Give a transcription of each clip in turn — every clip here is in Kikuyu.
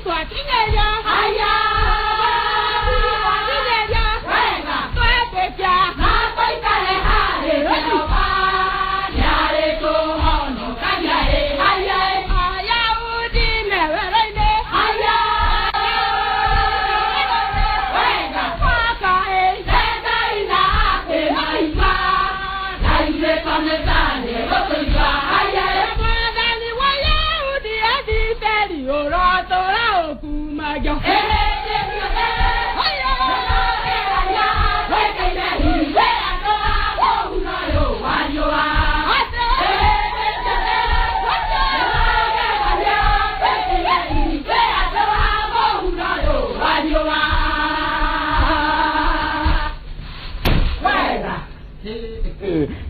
Twakinyenya.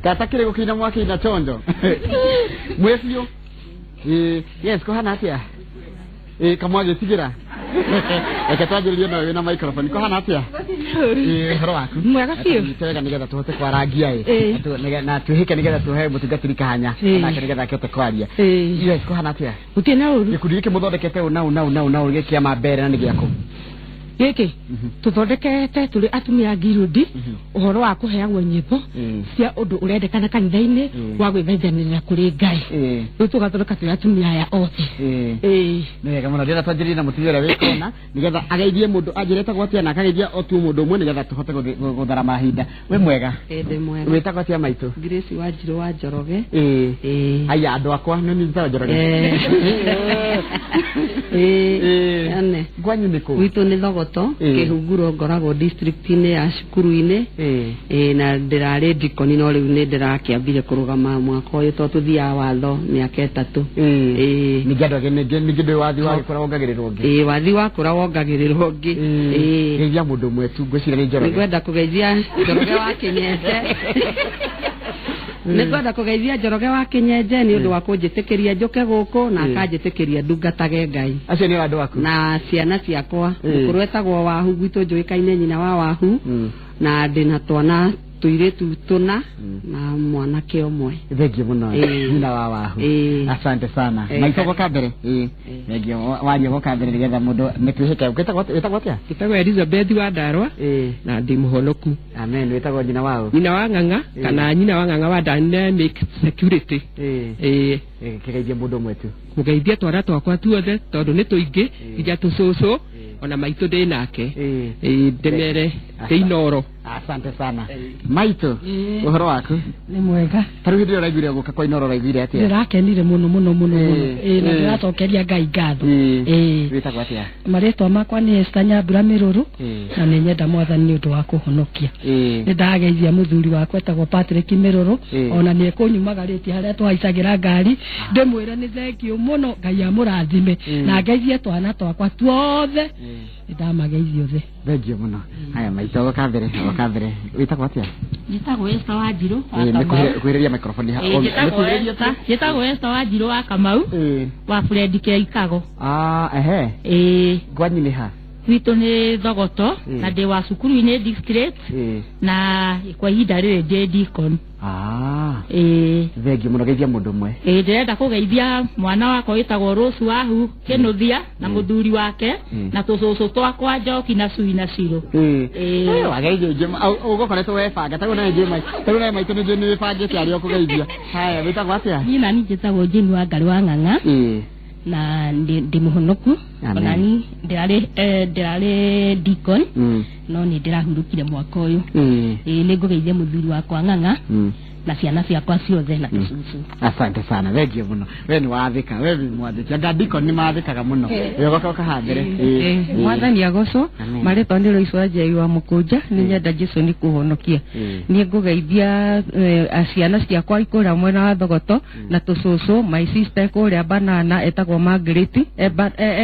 Kata kĩrĩ gũkĩina mwakĩina chonjo mwĩ biũ. Ĩĩ, yes, kũhana atĩa? Ĩĩ, kamwagĩtigĩra reke twanjĩrĩrie nawe wĩna microphone. Kũhana atĩa? Ĩĩ, ũhoro waku? Mwega biũ. Nyite wega nĩgetha tũhote kwarangia ĩ. Ĩĩ. Na twĩhĩke nĩgetha tũhe mũtungatĩri kanya Ĩĩ. nake nĩgetha akĩhote kwaria. Ĩĩ. Yes, kũhana atĩa? Gũtirĩ na ũru. Gĩkundi gĩkĩ mũthondekete ũũ na ũũ na ũũ na ũũ na ũũ gĩkĩa mambere na nĩ gĩakũ? Gĩkĩ tũthondekete tũrĩ atumia a ngirũndi ũhoro wa kũheagwo nyĩmbo cia ũndũ ũrendekana kanitha-inĩ wa gwĩthaithanĩrĩra kũrĩ Ngai. Rĩu tũgathondeka tũrĩ atumia aya othe. Ĩĩ. Nĩ wega mũno. Ndĩrenda twanjĩrĩrie na mũtumia ũrĩa wĩ kona nĩgetha ageithie mũndũ, anjĩre etagwo atĩa na akageithia o tu mũndũ ũmwe nĩgetha tũhote gũthara mahinda. Wĩ mwega? Ĩĩ, ndĩ mwega. Wĩtagwo atĩa maitũ? Grace Wanjirũ wa Njoroge. Ĩĩ. Ĩĩ. Aya andũ akwa nĩ nyitaga Njoroge. Ĩĩ. Ĩĩ. Ene. Kwanyu nĩ kũ? Gwitũ nĩ Thogoto, Ĩĩ. Kĩhunguro, ngoragwo district-inĩ ya cukuru-inĩ. Ĩĩ. Ĩĩ, na ndĩrarĩ ndikoni no rĩu nĩ ndĩrakĩambire kũrũgama mwaka ũyũ tondũ tũthiaga watho mĩaka 3. Ĩĩ. Ĩĩ. Ningĩ andũ angĩ ningĩ ndũĩ wathi wagĩkũra wongagĩrĩrwo ũngĩ. Ĩĩ, wathi wakũra wongagĩrĩrwo ũngĩ. Ĩĩ. Geithia mũndũ ũmwe tu, ngwĩciria nĩ Njoroge. Nĩngwenda kũgeithia Njoroge wa Kĩnyenje. Nĩngwenda kũgeithia Njoroge wa Kĩnyenje nĩ ũndũ wa kũnjĩtĩkĩria njũke gũkũ na akanjĩtĩkĩria ndungatage Ngai. Acio nĩ andũ aku. Na ciana ciakwa, mũkũrũ etagwo Wahu, gwitũ njũĩkaine nyina wa Wahu, na ndĩna twana tũirĩtu tũna na mwanake ũmwe. Thengiũ mũno. Ĩĩ. Nyina wa Wahu. Ĩĩ. Asante sana. Ĩĩ. Maitũ goka mbere. Ĩĩ. Thengiũ. Waria goka mbere nĩgetha mũndũ nĩtwĩhĩke. Wĩtagwo atĩa? Njĩtagwo Elizabeth wa Ndarwa Ĩĩ. na ndĩ mũhonoku. Amen. Wĩtagwo nyina wa ũ? Nyina wa Ng'ang'a Ĩĩ. kana nyina wa Ng'ang'a wa Dynamic Security. Ĩĩ. Ĩĩ. Ĩĩ, kĩgeithie mũndũ ũmwe tu. Kũgeithia twana twakwa tuothe tondũ nĩ tũingĩ nginya tũcũcũ Ĩĩ. ona maitũ ndĩ nake. Ĩĩ. Ĩĩ, ndĩmere ndĩ Inoro. Asante sana. Maitũ, ũhoro waku? Nĩ mwega. Ta rĩu hĩndĩ ĩrĩa ũraiguire gũka kwa Inoro ũraiguire atĩa? Ndĩrakenire mũno mũno mũno mũno. Ĩĩ. Ĩĩ, na Ĩĩ. ndĩracokeria Ngai ngatho. Ĩĩ. Ĩĩ. Wĩtagwo atĩa? Marĩtwa makwa nĩ Esther Nyambura Mĩrũrũ Ĩĩ. na nĩ nyenda Mwathani nĩ ũndũ wa kũhonokia. Ĩĩ. Nĩ ndageithia mũthuri wakwa etagwo Patrick Mĩrũrũ Ĩĩ. ona nĩ ekũnyumagarĩtie harĩa tũhaicagĩra ngari ndĩmwĩre nĩ thengiũ mũno Ngai amũrathime na ngeithie twana twakwa tuothe. Ĩĩ. Nĩ ndamageithia othe. Thengiũ mũno. Haya maitũ, goka mbere, goka mbere. Wĩtagwo atĩa? Njĩtagwo Esther Wanjirũ wa Ĩĩ, nĩ Kamau. kuhĩrĩria microphone ha. Ĩĩ, njĩtagwo Nĩkuhĩrĩria Esther, njĩtagwo Esther Wanjirũ wa Kamau Ĩĩ. wa Fred Keikago. Ah, ehe. Ĩĩ. Kwanyu nĩ ha? Gwitũ nĩ Thogoto na ndĩ wa cukuru-inĩ district Ĩĩ. na kwa ihinda rĩrĩ ndĩ deacon. Ah. Ĩĩ. Thengiũ mũno, geithia mũndũ ũmwe. Ĩĩ, ndĩrenda kũgeithia mwana wakwa wĩtagwo Rose Wahu Kĩnũthia na mũthuri wake na tũcũcũ twakwa Njoki na Cui na Cirũ. Ĩĩ. Ĩĩ. Ĩĩ, wageithio ingĩ ũgũkoretwo webanga taguo nawe njĩ taguo nawe maitũ nĩ njũĩ nĩ wĩbangĩte arĩa ũkũgeithia. Haya, wĩtagwo atĩa? Niĩ nani njĩtagwo Jane Wangari wa Ng'ang'a Ĩĩ. na ndĩ mũhonoku. Amen. Ona ni ndĩrarĩ deacon no nĩ ndĩrahurũkire mwaka ũyũ. Ĩĩ. Ĩĩ, nĩ ngũgeithia mũthuri wakwa Ng'ang'a na ciana ciakwa ciothe na tũcũcũ. Asante sana, thengiũ mũno. We nĩ wathĩka, we wĩ mwathĩki. Anga deacon nĩ mathĩkaga mũno. Ĩĩ, ũgoka ũkaha mbere. Ĩĩ. Ĩĩ, Mwathani agocwo. Amen. Marĩtwa nĩ Lois wa Njeri wa Mũkũnja, nĩ nyenda Jesu nĩ kũhonokia. Ĩĩ. Niĩ ngũgeithia ciana ciakwa ikũrĩa mwena wa Thogoto na tũcũcũ, my sister kũrĩa Banana etagwo Margaret, e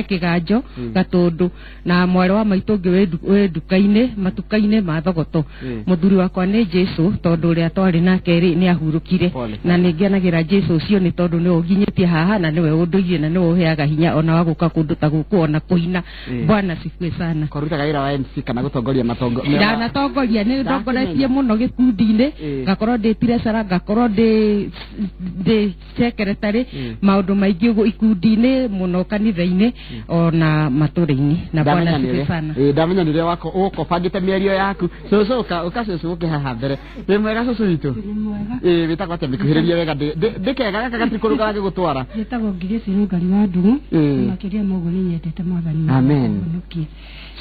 Kĩganjo Gatũndũ, na mwarĩ wa maitũ ũngĩ wĩ nduka-inĩ, matuka-inĩ ma Thogoto. Mũthuri wakwa nĩ Jesu tondũ ũrĩa twarĩ nake rĩ nĩ ahurũkire. Pole. Na nĩ ngenagĩra Jesu ũcio nĩ tondũ nĩwe ũnginyĩtie haha na nĩwe ũndũirie na nĩwe ũheaga hinya ona wa gũka kũndũ ta gũkũ ona kũina. Bwana asifiwe sana. Kwarutaga wĩra wa MC kana gũtongoria matongo? Ndanatongoria, nĩ ndongoretie mũno gĩkundi-inĩ, ngakorwo ndĩ treasurer, ngakorwo ndĩ secretary, maũndũ maingĩ ũguo ikundi-inĩ mũno kanitha-inĩ ona matũra-inĩ, na Bwana asifiwe sana. Ĩĩ, ndamenya nĩ ũrĩa wako ũgũka ũbangĩte mĩario yaku. Cũcũ ũka, ũka cũcũ ũke haha mbere. Wĩ mwega cũcũ witũ? Nĩ mwega. Ĩĩ, wĩtagwo atĩa? Mĩkuhĩrĩrie wega ndĩkega gaka gatirĩ kũndũ karangĩgũtwara. Njĩtagwo Grace Rũngari wa Ndung'u. Ĩĩ. Na makĩria ma ũguo nĩ nyendete Mwathani Amen. ũhonokie.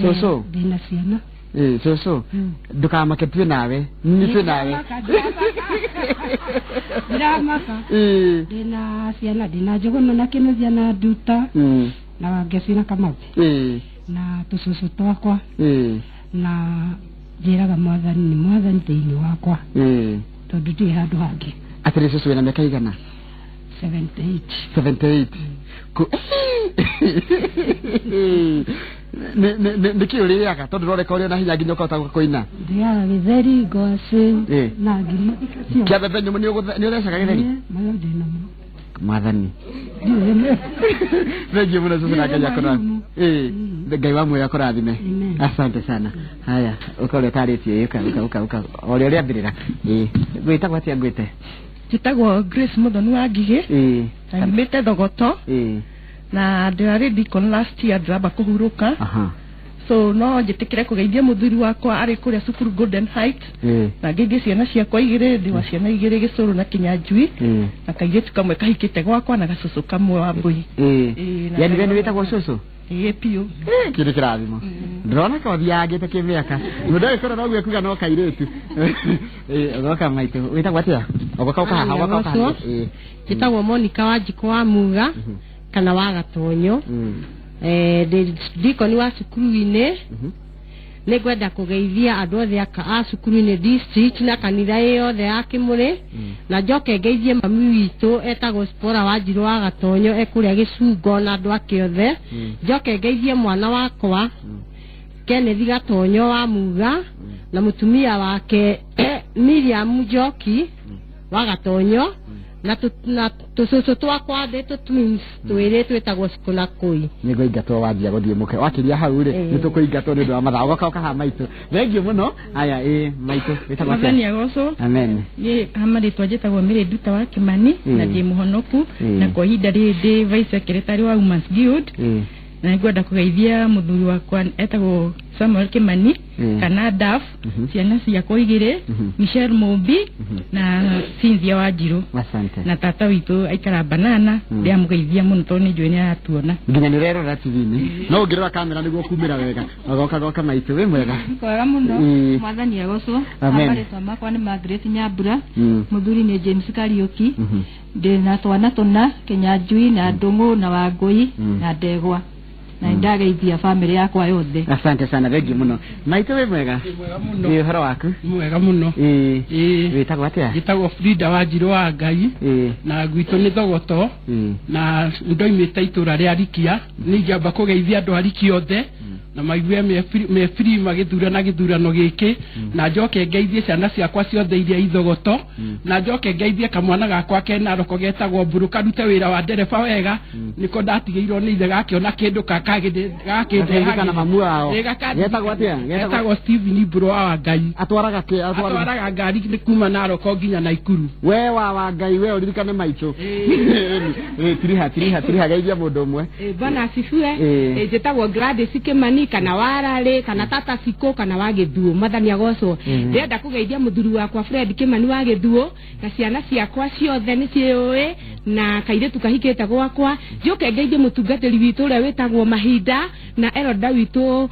Cũcũ. Ndĩna ciana. Ĩĩ, cũcũ ndũkamake, twĩ nawe, nĩ twĩ nawe. Ndiramaka. Ĩĩ. Ndĩna ciana, ndĩna Njũgũna na Kĩnũthia na Nduta na Wangeci na Kamathi na tũcũcũ twakwa na njĩraga Mwathani nĩ Mwathani thĩinĩ wakwa tondũ ndirĩ handũ hangĩ. Atĩrĩ cũcũ, wĩna mĩaka igana? 78. 78. Nĩ kĩ ũrĩaga tondũ ũroreka ũrĩ na hinya nginya ũkahota kũina? Ndĩaga gĩtheri, ngwacĩ na ngima cio. Kĩa mbembe nyũmũ nĩ ũthecaga gĩtheri? Mayo ndĩnamo. Mwathani. Ndiũĩ. Thengiũ mũno cũcũ na Ngai akũrathime. Ngai wa muoyo akũrathime. Amen. Asante sana. Haya, ũka ũrĩa ũtarĩtie, ũka ũka ũka ũka o ũrĩa ũrĩambĩrĩra. Ngwĩtagwo atĩa ngwĩte? Njĩtagwo Grace Muthoni wa Ngigĩ na nyumĩte Thogoto na ndĩrarĩ deacon last year, ndĩramba kũhurũka. So no njĩtĩkĩre kũgeithia mũthuri wakwa arĩ kũrĩa cukuru Golden Height na ngeithie ciana ciakwa igĩrĩ, ndĩ wa ciana igĩrĩ, Gĩcũrũ na Kĩnyanjui, na kairĩtu kamwe kahikĩte gwakwa na gacũcũ kamwe wa mbũi. Yani we nĩ wĩtagwo cũcũ? Ĩĩ biũ. Kĩu nĩ kĩrathimo. Ndĩrona ka ũthiangĩte kĩmĩaka. Mũndũ agĩkũra noguo ekuga no kairĩtu. Ũgoka maitũ. Wĩtagwo atĩa? Ũgoka ũka haha, ũgoka ũka haha. Njĩtagwo Monica Wanjikũ wa Muga kana wa Gatonyo. Ndĩ dikoni wa cukuru-inĩ. Nĩ ngwenda kũgeithia andũ othe a cukuru-inĩ district na kanitha ĩ yothe ya Kĩmũrĩ, na njoke ngeithie mami witũ etagwo Spora Wanjirũ wa Gatonyo e kũrĩa Gĩcungo na andũ ake othe. Njoke ngeithie mwana wakwa Kenneth Gatonyo wa Muga na mũtumia wake Miriam Njoki wa Gatonyo na tũcũcũ twakwa ndĩ tũ twins twĩrĩ twĩtagwo Cikũ na Kũi. Nĩ ngũingatwo wanjia gũthiĩ mũke wakiria hau rĩ, nĩ tũkũingatwo nĩ ũndũ wa mathaa. Ũgoka ũka haha maitũ. Thengiũ mũno. Aya, maitũ wĩtagwo atĩa? Mwathani agocwo. Amen. Niĩ ha marĩtwa njĩtagwo Mary Nduta wa Kĩmani na ndĩ mũhonoku na kwa ihinda rĩrĩ ndĩ vice secretary wa Women's Guild, na nĩngwenda kũgeithia mũthuri wakwa etagwo Samuel Kĩmani kana Daf, ciana ciakwa igĩrĩ, Michelle Mũmbi na Cynthia Wanjirũ. Asante. Na tata witũ aikara Banana, ndĩramũgeithia mũno tondũ nĩ njũĩ nĩ aratuona. Nginya nĩ ũrerora TV-inĩ, no ũngĩrora kamera nĩguo kumĩra wega. Ũgoka goka maitũ, wĩ mwega? Kwega mũno. Mwathani agocwo. Amen. Marĩtwa makwa nĩ Margaret Nyambura, mũthuri nĩ James Kariũki, ndĩ na twana tũna, Kĩnyanjui na Ndũng'ũ na Wangũi na Ndegwa, na nĩndageithia bamĩrĩ yakwa yothe. Asante sana, thengiũ mũno. Maitũ wĩ mwega? Mwega mũno. Ũhoro waku? Mwega mũno. Wĩtagwo atĩa? Njĩtagwo Frida Wanjirũ wa Ngai na gwitũ nĩ Thogoto na ndoimĩte itũra rĩa Rikia. Nĩ ingĩamba kũgeithia andũ a Rikia othe na maigue me free magĩthurana gĩthurano gĩkĩ, na njoke ngeithie ciana ciakwa ciothe iria ithogoto, na njoke ngeithie kamwana gakwa kena roko getagwo Mbũrũ, karute wĩra wa ndereba wega, nĩko ndatigĩirwo nĩ ithe gakĩona kĩndũ Gakĩririkana mamu wao. Getagwo atĩa? Getagwo Steven Mbũrũ wa Ngai. Atwaraga kĩ? Atwaraga ngari nĩ kuma Naroko nginya Naikuru. We wa Ngai, we ũririkane maitũ. Tiriha tiriha tiriha, geithia mũndũ ũmwe. Bwana asifiwe. Njĩtagwo Gladys Kĩmani kana Wararĩ kana Tata Cikũ kana wa Gĩthuo. Mwathani agocwo. Ndĩrenda kũgeithia mũthuri wakwa Fred Kĩmani wa Gĩthuo na ciana ciakwa ciothe nĩ ciũĩ na kairĩtu kahikĩte gwakwa. Njoke ngeithie mũtungatĩri witũ ũrĩa wĩtagwo Mahinda na Eroda witũ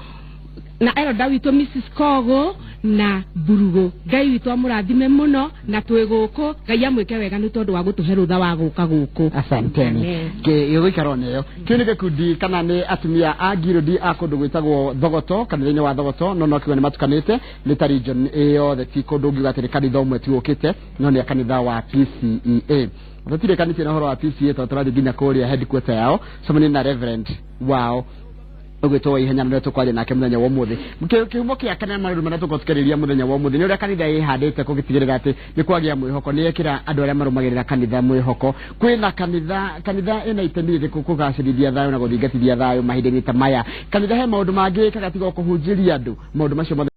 Mrs Kogo na Mburugu. Ngai witũ amũrathime mũno na twĩ gũkũ. Ngai amwĩke wega nĩ tondũ wa gũtũhe rũtha wa gũka gũkũ. Asanteni. Gĩgũikara ona ĩyo. Kĩu nĩ gĩkundi kana nĩ atumia a ngirũndi a kũndũ gwĩtagwo Thogoto, kanitha-inĩ wa Thogoto, no kiuga nĩ matukanĩte, nĩ ta region ĩyothe, ti kũndũ ũngiuga atĩ nĩ kanitha ũmwe tu ũkĩte, no nĩ a kanitha wa PCEA. Tũtirĩkanĩtie na ũhoro wa PCEA tondũ tũrathiĩ nginya kũrĩa headquarter yao, cemanie na reverend wao ũgwĩtwo Ihenya, na tũkwaria nake mũthenya wa ũmũthĩ. Kĩhumo kĩa kana maũndũ marĩa tũkorwo tũkĩarĩrĩria mũthenya wa ũmũthĩ nĩ ũrĩa kanitha ĩhandĩte gũgĩtigĩrĩra atĩ nĩ kwagĩa mwĩhoko, nĩ yekĩra andũ arĩa marũmagĩrĩra kanitha mwĩhoko. Kwĩna kanitha ĩna itemi rĩrĩkũ kũgacĩrithia thayũ na gũthingatithia thayũ mahinda-inĩ ta maya? Kanitha he maũndũ mangĩ ĩkaga tiga o kũhunjĩria andũ maũndũ macio mothe.